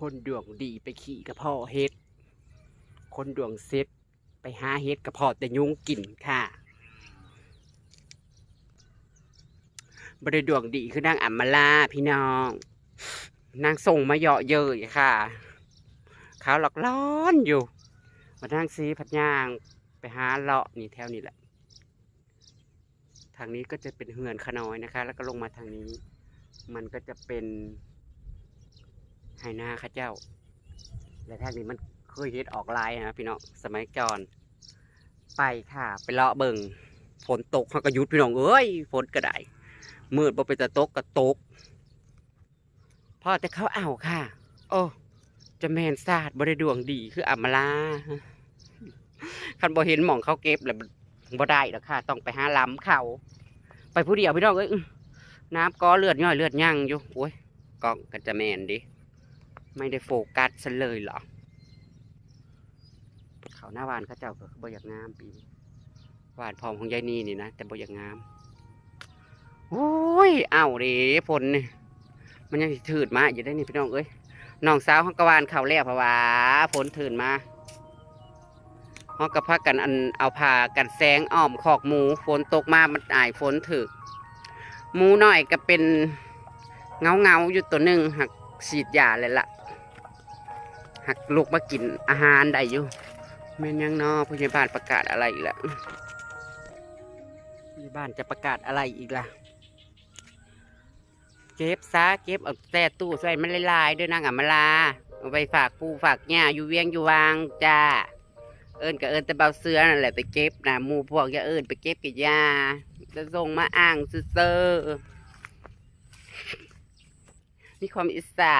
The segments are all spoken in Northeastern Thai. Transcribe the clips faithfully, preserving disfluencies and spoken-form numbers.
คนดวงดีไปขี่กระเพาะเห็ด คนดวงเซตไปหาเห็ดกระเพาะแต่ยุงกินค่ะ บ่ได้ดวงดีคือนางอำมาลาพี่น้อง นางส่งมาเยาะเย้ยค่ะ ขาวหลอกล้อนอยู่ มานางสีผัดย่าง ไปหาเลาะนี่แถวนี้แหละ ทางนี้ก็จะเป็นเฮือนขน้อยนะคะ แล้วก็ลงมาทางนี้ มันก็จะเป็นไฮนาเขาเจ้า และทางนี้มันเคยเห็ดออกหลายนะพี่น้อง สมัยก่อน ไปค่ะ ไปเลาะเบิ่ง ฝนตกเขาก็หยุดพี่น้องเอ้ย ฝนก็ได้ มืดบ่เป็นตาตกก็ตก พอแต่เขาเอาค่ะ โอ้ จะแม่นซาดบ่ได้ดวงดีคืออำมาลา คันบ่เห็นหม่องเขาเก็บแล้วบ่ได้ดอกค่ะ ต้องไปหาลำเขา ไปผู้เดียวพี่น้องเอ้ย อื้อ น้ำก็เลือดย่อยเลือดยั่งอยู่ โอ้ย กล้องก็จะแม่นดิ ไม่ได้โฟกัสซะเลยเหรอ เขาหน้าหวานเขาเจ้าก็บ่อยากงามปีนี้ หวานพร้อมของยายนีนี่นะ แต่บ่อยากงาม โอ้ย เอาเด้ ฝนนี่ มันยังสิถืดมาอยู่ได้นี่พี่น้องเอ้ย น้องสาวเขาก็หว่านข้าวแล้ว เพราะว่าฝนถืดมา เขาก็พากันอันเอาผ้ากันแสงอ้อมคอกหมู ฝนตกมามันอายฝนถืก หมูน้อยก็เป็นเงาๆอยู่ตัวหนึ่ง หักฉีดยาเลยละ หักลุกมากินอาหารได้อยู่ แม่นยังเนาะ พยาบาลประกาศอะไรอีกละ พยาบาลจะประกาศอะไรอีกล่ะ เก็บซะ เก็บเอาแต่ตู้ใส่มันหลายๆเด้อนางอำมาลา เอาไปฝากปู่ฝากย่าอยู่เวียงอยู่วางจ้า เอิ้นก็เอิ้นแต่เบาเสื้อนั่นแหละไปเก็บนะ หมู่พวกอย่าเอิ้นไปเก็บกับย่า จะส่งมาอ้างซื่อๆ มีความอิจฉา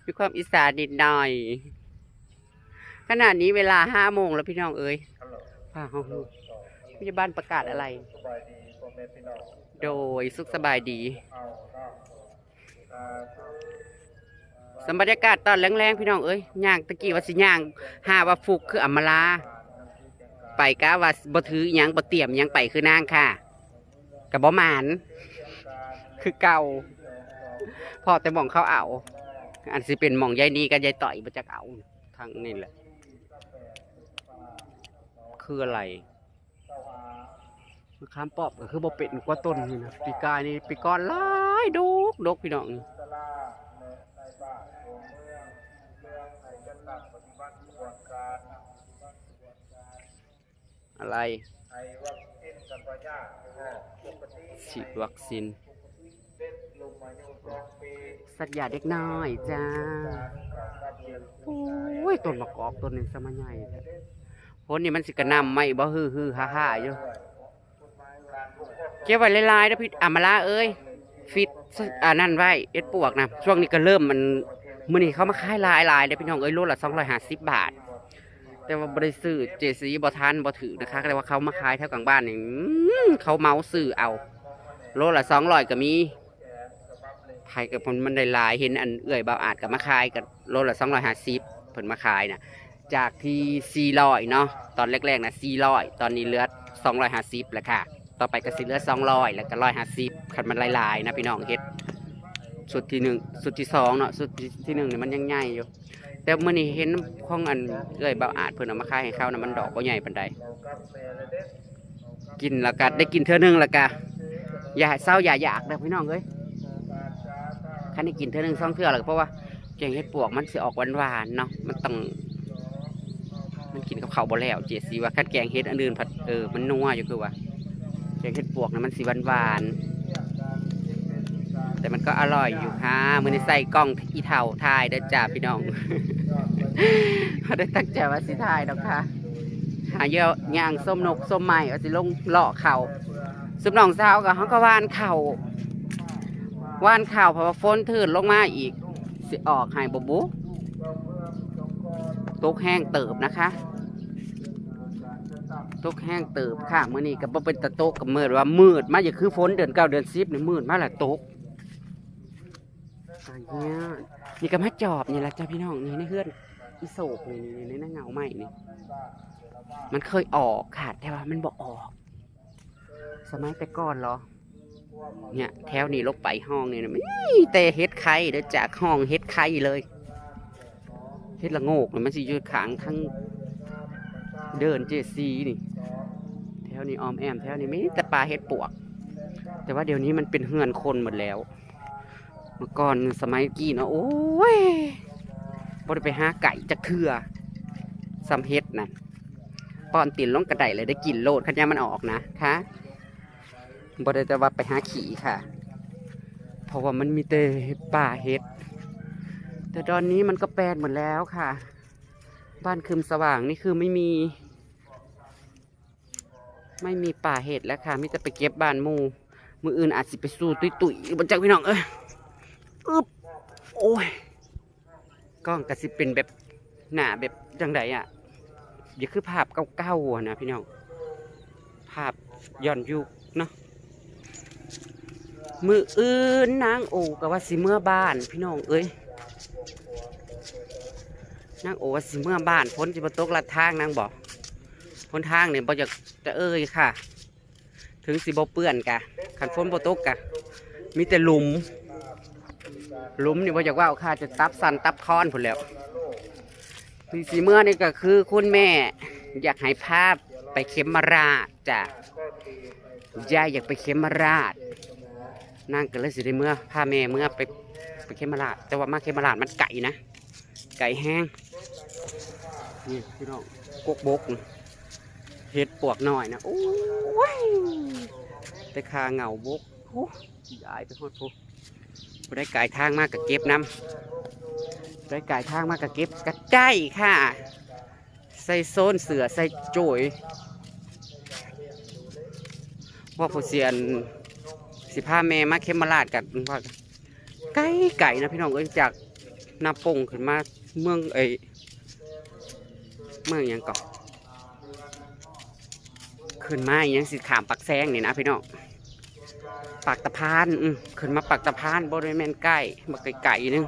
มีความอิจฉานิดหน่อย ขณะนี้เวลาห้าโมงแล้วพี่น้องเอ้ย ฮัลโหล พาห้องลูก พยาบาลประกาศอะไร สบายดีพ่อแม่พี่น้อง โดยสุขสบายดี เอาเนาะ สำบรรยากาศตอนแลงๆพี่น้องเอ้ย ย่างตะกี้ว่าสิย่าง หาว่าฟุกคืออำมาลา ไปกะว่าบ่ถือหยังบ่เตรียมหยังไปคือนางค่ะ กะบ่หมาน คือเก่า พอแต่หม่องเขาเอา อันสิเป็นหม่องยายนีกับยายต่อยบ่จักเอา ทางนี่แหละ คืออะไร มะขามป้อมก็คือบ่เป็นกว่าต้นนี่นะ ปีกายนี่ปีก่อนหลายดกดกพี่น้อง อะไร ฉีดวัคซีน สัตว์ยาเด็กน้อยจ้า โอ้ย ต้นมะกอกต้นนี้สมัยใหญ่แท้ ฝนนี่มันสิกระหน่ำมาอีกบ่ ฮือฮือฮ่าฮ่าอยู่ เก็บไว้หลายๆเด้อพี่อำมาลาเอ้ย ฟิตอันนั้นไว้ เห็ดปวกนะ ช่วงนี้ก็เริ่มมัน มื้อนี้เขามาขายหลายๆเด้อพี่น้องเอ้ย โลละสองร้อยห้าสิบบาท แต่ว่าบ่ได้ซื้อ เจซีบ่ทัน บ่ถือนะคะ แต่ว่าเขามาขายแถวกลางบ้านนี่ อืม เขาเหมาซื้อเอา โลละสองร้อยก็มี ไผก็มันได้หลาย เห็นอันเอื้อยบ่าวอาจก็มาขายกัน โลละสองร้อยห้าสิบ เพิ่นมาขายนะ จากที่สี่ร้อยเนาะ ตอนแรกๆนะสี่ร้อย ตอนนี้เหลือสองร้อยห้าสิบแล้วค่ะ ต่อไปก็สิเหลือสองร้อย แล้วก็ร้อยห้าสิบ คันมันหลายๆนะพี่น้อง เห็ดชุดที่หนึ่ง ชุดที่สองเนาะ ชุดที่หนึ่งนี่มันยังใหญ่อยู่ แต่มื้อนี้เห็นของอันเอื้อยบ่าวอาจเพิ่นเอามาขายให้เขานะ มันดอกบ่ใหญ่ปานใด กินแล้วก็ได้กินเทื่อหนึ่งแล้วก็ อย่าเซาอย่าอยากเด้อพี่น้องเอ้ย คันได้กินเทื่อหนึ่งสองเทื่อแล้วก็ เพราะว่าแกงเห็ดปวกมันสิออกหวานๆเนาะ มันต้อง มันกินกับข้าวบ่แล้ว เจซีว่าคันแกงเห็ดอันอื่นผัด เออ มันนัวอยู่คือว่า แกงเห็ดปวกนะมันสิหวานๆ แต่มันก็อร่อยอยู่ค่ะ มื้อนี้ใส่กล้องอีเฒ่าถ่ายเด้อจ้าพี่น้อง เขาได้ตั้งใจว่าสิถ่ายดอกค่ะ หาเยอะย่างส้มนกส้มไม้ว่าสิลงเลาะเขา ซุมน้องสาวก็เขาก็หว่านข้าว หว่านข้าว เพราะว่าฝนถืนลงมาอีก สิออกให้บ่บุ ตกแห้งเติบนะคะ ตกแห้งเติบค่ะ มื้อนี้ก็บ่เป็นตาตก ก็มืดว่ามืดมา อย่าคือฝนเดือนเก้าเดือนสิบนี่มืดมาแล้วตก อันเนี้ย นี่ก็มาจอบนี่ล่ะจ้าพี่น้อง นี่ในเฮือนอีโศกนี่ นี่ นี่ในเงาไม้นี่ มันเคยออกค่ะ แต่ว่ามันบ่ออก สมัยแต่ก่อนเหรอ เนี่ย แถวนี้ลงไปห้องนี่นะ มีแต่เห็ดไข่เด้อจ้า ห้องเห็ดไข่เลย เห็ดละโงกนี่มันสิอยู่ข้างข้างเดินเจซีนี่ แถวนี้ออมแอมแถวนี้มีแต่ป่าเห็ดปวก แต่ว่าเดี๋ยวนี้มันเป็นเฮือนคนหมดแล้ว เมื่อก่อนสมัยกี้เนาะ โอ้ย บ่ได้ไปหาไก่จักเทื่อ สำเห็ดนะ ป้อนตีนลงกระไดเลยได้กินโลด คันยามมันออกนะค่ะ บ่ได้แต่ว่าไปหาขี่ค่ะ เพราะว่ามันมีแต่ป่าเห็ด แต่ตอนนี้มันก็แปลนหมดแล้วค่ะ บ้านคืมสว่างนี่คือไม่มี ไม่มีป่าเห็ดแล้วค่ะ มีแต่ไปเก็บบ้านหมู่ มื้ออื่นอาจสิไปสู่ตุ้ยๆ บ่จักพี่น้องเอ้ย อึบ โอ้ย กล้องก็สิเป็นแบบหน้าแบบจังใดอะ อย่าคือภาพเก่าๆ อะนะพี่น้อง ภาพย้อนยุคเนาะ มื้ออื่นนางโอก็ว่าสิเมือบ้านพี่น้องเอ้ย นางโอว่าสิเมือบ้าน ฝนสิบ่ตกลัดทางนางบอก หนทางเนี่ยบ่อยากจะเอ่ยค่ะ ถึงสิบ่เปื้อนกะ คันฝนบ่ตกกะ มีแต่หลุม หลุมนี่บ่อยากเว้าค่ะ จะตับสั่นตับคอนพู้นแหล้ว ที่สิเมือนี่ก็คือคุณแม่อยากให้พาไปเขมราชจ้ะ ยายอยากไปเขมราช นางก็เลยสิได้เมือ พาแม่เมือไป ไปเขมราช แต่ว่ามาเขมราชมันไกลนะ ไกลแฮง นี่พี่น้อง กกบกนี่ เห็ดปวกน้อยนะ โอ้ย แต่คาเหงาบก โอ้ย ย้ายไปฮอดพุ้น ผู้ใดกายทางมากก็เก็บนำ ผู้ใดกายทางมากก็เก็บ กะได้ค่ะ ใส่โซนเสื้อ ใส่โจย ว่าผู้เสียน สิพาแม่มาเขมราชกัน ว่าไกลๆ นะพี่น้องเอ้ย จากนาปงขึ้นมาเมือง เอ้ย เมืองหยังก่อน ขึ้นมาอีหยังสิข้ามปากแซงนี่นะพี่น้อง ปากตะพาน อืม ขึ้นมาปากตะพาน บ่ได้แม่นใกล้ บักไกลๆ นึง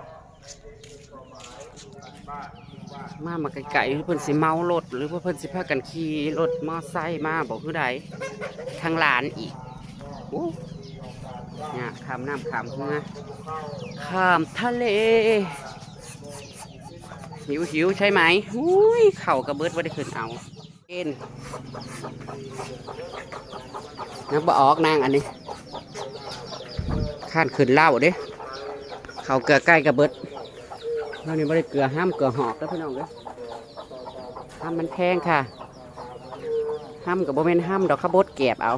มาบักไกลๆ เพิ่นสิเหมารถ หรือว่าเพิ่นสิพากันขี่รถมอไซค์มาบ่คือใด ทางลานอีก โอ้ เนี่ย ข้ามน้ำข้ามเฮือ ข้ามทะเล หิวหิวใช่ไหม อุ้ย เข่ากระเบิดบ่ได้ขึ้นเอา เอ็น นักบ่ออกนางอันนี้ ข้านขึ้นเหล้าเด้ เขาเกลือใกล้กระเบิด เรานี่บ่ได้เกลือห้ามเกลือหอกแล้วพี่น้องเด้อ ห้ามมันแพงค่ะ ห้ามกับบ่แม่นห้ามดอก เขาบดแกบเอา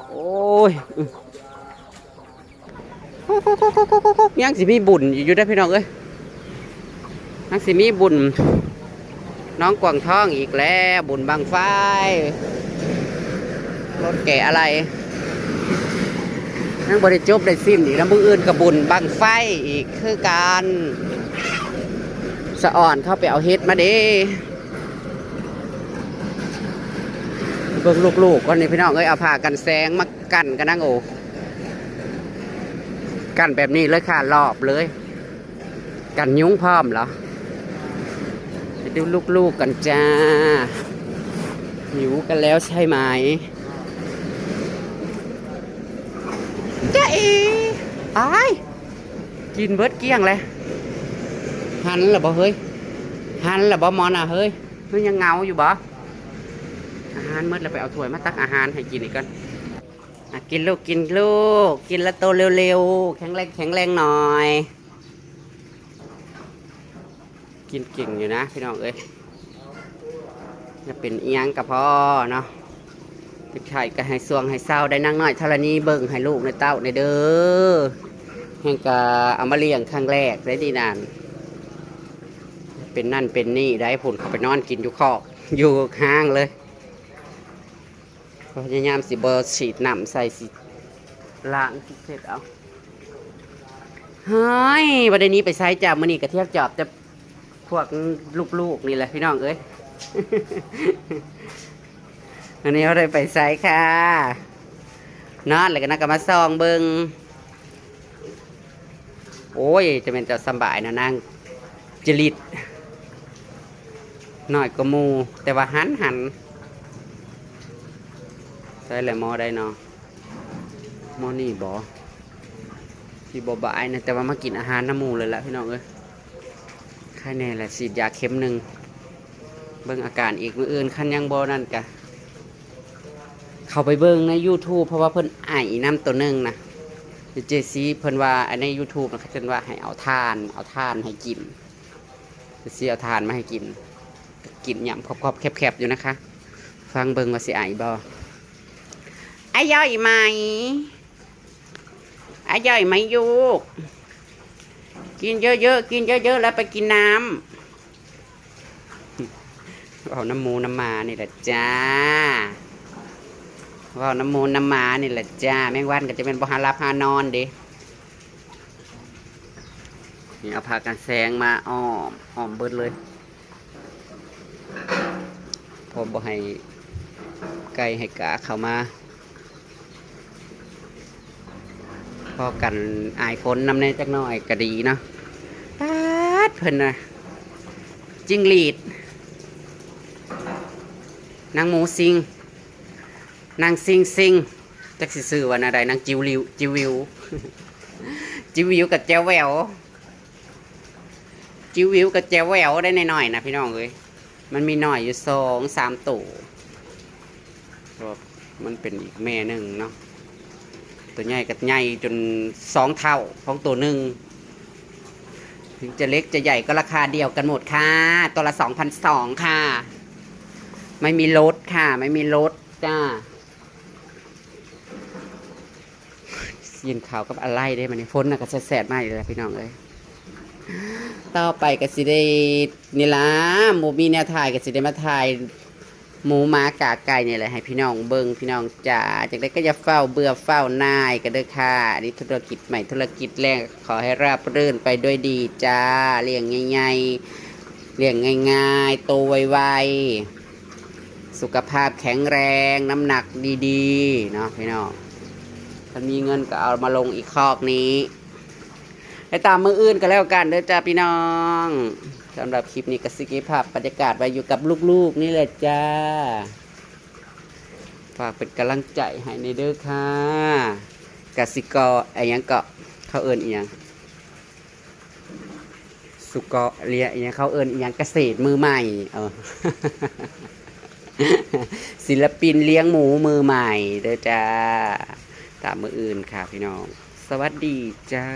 โอ้ย อื้อ ยังสิมีบุญอยู่เด้อพี่น้องเอ้ย ยังสิมีบุญ น้องกวางทองอีกแล้ว บุญบั้งไฟ รถแกะอะไร ยังบ่ได้จบได้สิ้นอีกนะ มื้ออื่นก็บุญบั้งไฟอีกคือกัน สะอ่อนเข้าไปเอาเห็ดมาเด้ เบิ่งลูกๆ ก่อนนี่พี่น้องเอ้ย เอาผ้ากันแสงมากั้นกันนางโอ กั้นแบบนี้เลยค่ะ รอบเลย กันยุงพร้อมเหรอ ไปดูลูกๆ กันจ้า หิวกันแล้วใช่ไหม จ๊ะเอ๋ อ้าย กินเบิดเกลี้ยงเลย หันละบ่เฮ้ย หันละบ่มอนอ่ะเฮ้ย มันยังเหงาอยู่บ่ อาหารหมดแล้ว ไปเอาถ้วยมาตักอาหารให้กินอีกก่อน อ่ะ กินลูก กินลูก กินแล้วโตเร็วๆ แข็งแรง แข็งแรงหน่อย กินเก่งอยู่นะพี่น้องเอ้ย จะเป็นอิหยังกะพอเนาะ เจ็บไข้ก็ให้สวงให้เศร้าได้นางน้อยธรณีเบิ่งให้ลูกในเต้าในเด้อ แห่งกะเอามาเลี้ยงครั้งแรกได้ดีนาน เป็นนั่นเป็นนี่ได้ ผุ่นเขาไปนอนกินอยู่คอก อยู่ห้างเลย พยายามสิบ่ฉีดน้ำใส่ สิล้างสิเช็ดเอา เฮ้ย บ่ได้หนีไปไสจ้ะ มื้อนี้กระเทียมจอบแต่พวกลูกๆ นี่แหละพี่น้องเอ้ย อันนี้บ่ได้ไปไสค่ะ นอนแล้วก็นักก็มาส่องเบิ่ง โอ้ย จะเป็นเจ้าสำบายนะนาง จริต น้อยกว่าหมู่ แต่ว่าหันหัน ใส่แหละหมอได้เนาะ หมอนี่บ่ ที่บ่บายนะ แต่ว่ามากินอาหารน้ำหมู่เลยละพี่น้องเอ้ย ไข้แน่ละ ฉีดยาเข็มหนึ่ง เบิ่งอาการอีก มื้ออื่นคันยังบ่นั่นกะ เข้าไปเบิ่งใน YouTube เพราะว่าเพิ่นไอน้ำตัวหนึ่งนะ เจซีเพิ่นว่าอันใน YouTube นะ เขาเพิ่นว่าให้เอาถ่าน เอาถ่านให้กิน เจซีเอาถ่านมาให้กิน กินยำครอบๆแคบๆอยู่นะคะ ฟังเบิ่งว่าสิไอบ่ ไอย่อยไหม ไอย่อยไหมลูก กินเยอะๆ กินเยอะๆ แล้วไปกินน้ำ เว้าน้ำหมูน้ำหมานี่แหละจ้า เว้าน้ำหมูน้ำหมานี่แหละจ้า แมงวันก็จะเป็นบ่หาหลับหานอนเด้ นี่เอาผ้ากันแสงมาอ้อม อ้อมเบิดเลย พอบ่ให้ไก่ให้กาเข้ามา พอกันอายฝนนำแน่จักหน่อยก็ดีเนาะ ป๊าด เพิ่นน่ะ จิ้งหรีด นางหมูซิง นางซิงซิง จักสิซื้อว่าแนวใด นางจิ๋วหลิว จิ๋วหวิว จิ๋วหวิวกับแจ๋วแหวว จิ๋วหวิวกับแจ๋วแหววได้น้อยๆนะพี่น้องเอ้ย มันมีน้อยอยู่สองสามตัว เพราะมันเป็นอีกแม่หนึ่งเนาะ ตัวใหญ่กับใหญ่จนสองเท่าของตัวหนึ่ง ถึงจะเล็กจะใหญ่ก็ราคาเดียวกันหมดค่ะ ตัวละสองพันสองค่ะ ไม่มีลดค่ะ ไม่มีลดจ้า ยินข่าวกับอะไรได้มาเนี่ย ฝนน่ะก็แสดๆมาอีกแล้วพี่น้องเอ้ย ต่อไปก็สิได้นี่ล่ะ บ่มีแนวถ่ายก็สิได้มาถ่ายหมูหมากาไก่นี่แหละให้พี่น้องเบิ่ง พี่น้องจ๋า จังใดก็อย่าเฝ้าเบื่อเฝ้าหน่ายกันเด้อค่ะ อันนี้ธุรกิจใหม่ธุรกิจแรก ขอให้ราบรื่นไปด้วยดีจ้า เลี้ยงง่ายๆ เลี้ยงง่ายๆ โตไวๆ สุขภาพแข็งแรง น้ำหนักดีๆ เนาะพี่น้อง ถ้ามีเงินก็เอามาลงอีกคอกนี้ ไปตามมื้ออื่นก็แล้วกันเด้อจ้าพี่น้อง สำหรับคลิปนี้ก็สิเก็บภาพบรรยากาศไว้อยู่กับลูกๆนี่แหละจ้า ฝากเป็นกำลังใจให้ในเด้อค่ะ กสิกร อะหยังเกาะ เขาเอิ้นอีหยัง สุกรเลี้ยงอีหยัง เขาเอิ้นอีหยัง เกษตรมือใหม่ เออ ศิลปินเลี้ยงหมูมือใหม่เด้อจ้า ตามมื้ออื่นค่ะพี่น้อง สวัสดีจ้า